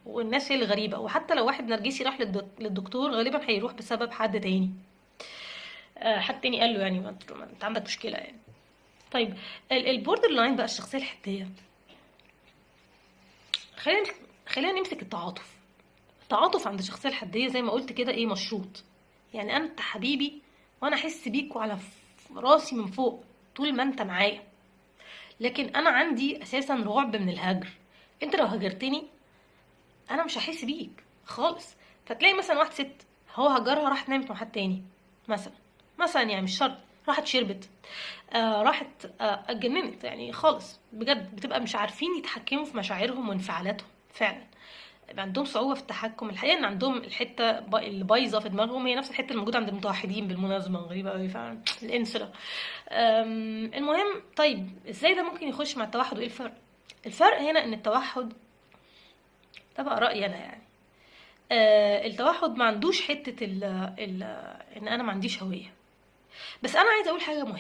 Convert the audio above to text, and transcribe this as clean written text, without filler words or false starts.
والناس هي الغريبة. وحتى لو واحد نرجسي راح للدكتور غالبا هيروح بسبب حد تاني، حد تاني قال له يعني ما انت عندك مشكلة يعني. طيب ال borderline بقى، الشخصية الحدية، خلينا نمسك التعاطف. التعاطف عند الشخصية الحدية زي ما قلت كده ايه، مشروط. يعني انت حبيبي وانا احس بيك وعلى راسي من فوق طول ما انت معايا، لكن انا عندي اساسا رعب من الهجر. انت لو هجرتني انا مش هحس بيك خالص. فتلاقي مثلا واحد ست هو هجرها راحت نامت مع حد تاني مثلا يعني مش شرط، راحت شربت، راحت، اتجننت يعني خالص بجد. بتبقى مش عارفين يتحكموا في مشاعرهم وانفعالاتهم، فعلا عندهم صعوبة في التحكم. الحقيقة ان عندهم الحتة اللي بايظة في دماغهم هي نفس الحتة الموجودة عند المتوحدين بالمناسبة، غريبة قوي فعلا الانسولة. المهم طيب ازاي ده ممكن يخش مع التوحد وايه الفرق؟ الفرق هنا ان التوحد، ده بقى رأيي انا يعني، التوحد ما عندوش حتة ان انا ما عنديش هوية. بس انا عايزة اقول حاجة مهمة.